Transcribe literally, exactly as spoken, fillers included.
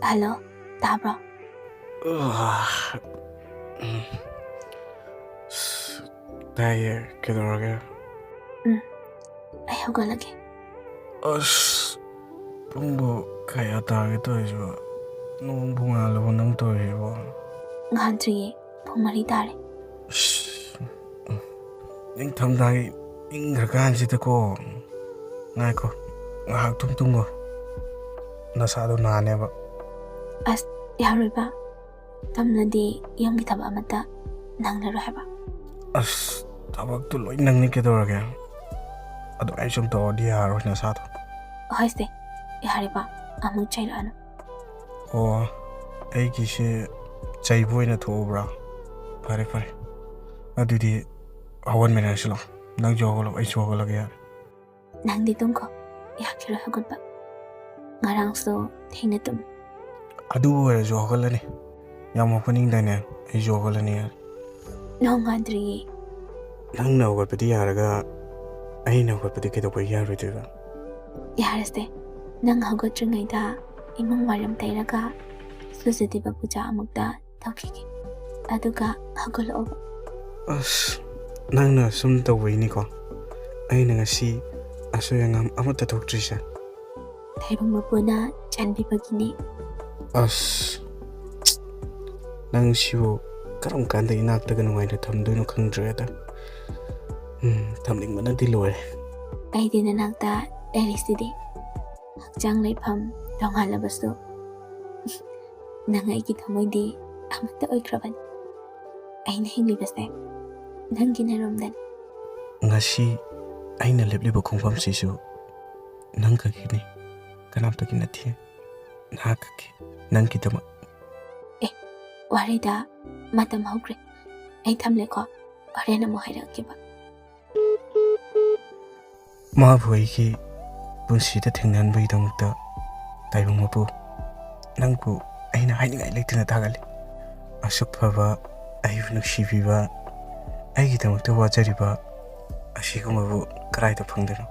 Hello, ꯇꯥꯕ꯭ꯔꯣ? ꯇꯥꯏꯌꯦ, ꯀꯩꯗꯧꯔꯒꯦ? ꯎꯝ, ꯑꯩ ꯍꯧꯒꯠꯂꯒꯦ꯫ ꯑꯁ, ꯄꯨꯡꯕꯨ ꯀꯌꯥ ꯇꯥꯒꯦ ꯇꯧꯔꯤꯁꯤꯕꯣ? ꯅꯣꯡꯕꯨ ꯉꯥꯜꯂꯕꯣ ꯅꯪ ꯇꯧꯔꯤꯁꯤꯕꯣ? ꯉꯥꯟꯗ꯭ꯔꯤꯌꯦ, ꯄꯨꯡ ꯃꯔꯤ ꯇꯥꯔꯦ꯫ ꯑꯁ, ꯅꯤꯡꯊꯝꯊꯥꯒꯤ ꯏꯪꯈ꯭ꯔꯀꯥꯟꯁꯤꯗꯀꯣ, ꯉꯥꯏꯈꯣ, ꯉꯥꯏꯍꯥꯛ ꯇꯨꯝ ꯇꯨꯝꯈꯣ, ꯅꯁꯥꯗꯣ ꯅꯥꯅꯦꯕ꯫ ꯑꯁ, ꯌꯥꯔꯣꯏꯕ, ꯇꯝꯂꯗꯤ ꯌꯨꯝꯒꯤ ꯊꯕꯛ ꯑꯃꯠꯇ ꯅꯪꯂꯔꯣꯏ ꯍꯥꯏꯕ꯫ ꯑꯁ, ꯊꯕꯛꯇꯨ ꯂꯣꯏ ꯅꯪꯅꯤ ꯀꯩꯗꯧꯔꯒꯦ? ꯑꯗꯨꯃꯥꯏꯅ ꯁꯨꯝ ꯇꯧꯔꯗꯤ ꯌꯥꯔꯔꯣꯏ ꯅꯁꯥꯗꯣ꯫ ꯍꯣꯏꯁꯦ, ꯌꯥꯔꯦꯕ, ꯑꯃꯨꯛ ꯆꯩꯔꯛꯑꯅꯨ꯫ ꯑꯣ, ꯑꯩꯒꯤꯁꯦ ꯆꯩꯕ ꯑꯣꯏꯅ ꯊꯣꯛꯎꯕ꯭ꯔꯥ? ꯐꯔꯦ ꯐꯔꯦ, ꯑꯗꯨꯗꯤ ꯍꯧꯒꯠꯃꯤꯟꯅꯔꯁꯤ ꯂꯥꯛꯑꯣ꯫ ꯅꯪꯁꯨ ꯍꯧꯒꯠꯂꯣ, ꯑꯩꯁꯨ ꯍꯧꯒꯠꯂꯒꯦ, ꯌꯥꯔꯦ꯫ ꯅꯪꯗꯤ ꯇꯨꯝꯈꯣ, ꯌꯥꯈꯤꯔꯣꯏ ꯍꯧꯒꯠꯄ꯫ ꯉꯔꯥꯡꯁꯨ ꯊꯦꯡꯅ ꯇꯨꯝꯃꯤ꯫ ꯑꯗꯨꯕꯨ ꯑꯣꯏꯔꯁꯨ ꯍꯧꯒꯠꯂꯅꯤ꯫ ꯌꯥꯝ ꯍꯧꯒꯠꯅꯤꯡꯗꯥꯏꯅꯦ? ꯑꯩꯁꯨ ꯍꯧꯒꯠꯂꯅꯤ, ꯌꯥꯔꯦ꯫ ꯅꯣꯡꯉꯥꯟꯗ꯭ꯔꯤꯌꯦ꯫ ꯅꯪꯅ ꯍꯧꯒꯠꯄꯗꯤ ꯌꯥꯔꯒ ꯑꯩꯅ ꯍꯧꯒꯠꯄꯗꯤ ꯀꯩꯗꯧꯕꯒꯤ ꯌꯥꯔꯣꯏꯗꯣꯏꯕ? ꯌꯥꯔꯁꯦ, ꯅꯪ ꯍꯧꯒꯠꯇ꯭ꯔꯤꯉꯩꯗ ꯏꯃꯨꯡ ꯋꯥꯏꯔꯝ ꯇꯩꯔꯒ ꯁꯨꯖꯗꯤꯕ ꯄꯨꯖꯥ ꯑꯃꯨꯛꯇ ꯇꯧꯈꯤꯒꯦ, ꯑꯗꯨꯒ ꯍꯧꯒꯠꯂꯛꯑꯣꯕ꯫ ꯑꯁ, ꯅꯪꯅ ꯁꯨꯝ ꯇꯧꯕꯩꯅꯤꯀꯣ ꯑꯩꯅ ꯉꯁꯤ ꯑꯁꯣꯏ ꯑꯉꯥꯝ ꯑꯃꯠꯇ ꯊꯣꯛꯇ꯭ꯔꯤꯁꯦ꯫ ꯇꯥꯏꯕꯪ ꯃꯄꯨꯅ ꯆꯥꯟꯕꯤꯕꯒꯤꯅꯤ꯫ ꯑꯁ, ꯅꯪ ꯁꯤꯕꯨ ꯀꯔꯝ ꯀꯥꯟꯗ ꯏꯅꯥꯛꯇꯒ ꯅꯨꯡꯉꯥꯏꯅ ꯊꯝꯗꯣꯏꯅꯣ ꯈꯪꯗ꯭ꯔꯦꯗ꯫ ꯎꯝ, ꯊꯝꯅꯤꯡꯕꯅꯗꯤ ꯂꯣꯏꯔꯦ꯫ ꯑꯩꯗꯤ ꯅꯅꯥꯛꯇ ꯂꯩꯔꯤꯁꯤꯗꯤ꯫ ꯍꯛꯆꯥꯡ ꯂꯩꯐꯝ ꯇꯣꯉꯥꯜꯂꯕꯁꯨ, ꯅꯪ ꯑꯩꯒꯤ ꯊꯃꯣꯏꯗꯤ ꯑꯃꯠꯇ ꯑꯣꯏꯈ꯭ꯔꯕꯅꯤ꯫ ꯑꯩꯅ ꯍꯤꯡꯂꯤꯕꯁꯦ ꯅꯪꯒꯤ ꯅꯔꯣꯝꯗꯅꯤ꯫ ꯉꯁꯤ ꯑꯩꯅ ꯂꯦꯞꯂꯤꯕ ꯈꯣꯡꯐꯝꯁꯤꯁꯨ ꯅꯪ ꯈꯛꯀꯤꯅꯤ, ꯀꯅꯥꯝꯇꯒꯤ ꯅꯠꯇꯦ, ꯅꯍꯥꯛ ꯈꯛꯀꯤ, ꯅꯪꯒꯤꯗꯃꯛ꯫ ꯑꯦ, ꯋꯥꯔꯤꯗ ꯃꯇꯝ ꯍꯧꯈ꯭ꯔꯦ, ꯑꯩ ꯊꯝꯂꯦꯀꯣ, ꯍꯣꯔꯦꯟ ꯑꯃꯨꯛ ꯍꯥꯏꯔꯛꯀꯦꯕ꯫ ꯃꯥꯕꯨ ꯑꯩꯒꯤ ꯄꯨꯟꯁꯤꯗ ꯊꯦꯡꯅꯍꯟꯕꯒꯤꯗꯃꯛꯇ ꯇꯥꯏꯕꯪ ꯃꯄꯨ, ꯅꯪꯕꯨ ꯑꯩꯅ ꯍꯥꯏꯅꯤꯡꯉꯥꯏ ꯂꯩꯇꯅ ꯊꯥꯒꯠꯂꯤ꯫ ꯑꯁꯨꯛ ꯐꯕ, ꯑꯩꯕꯨ ꯅꯨꯡꯁꯤꯕꯤꯕ, ꯑꯩꯒꯤꯗꯃꯛꯇ ꯋꯥꯖꯔꯤꯕ ꯑꯁꯤꯒꯨꯝꯕꯕꯨ ꯀꯗꯥꯏꯗ ꯐꯪꯗꯣꯏꯅꯣ?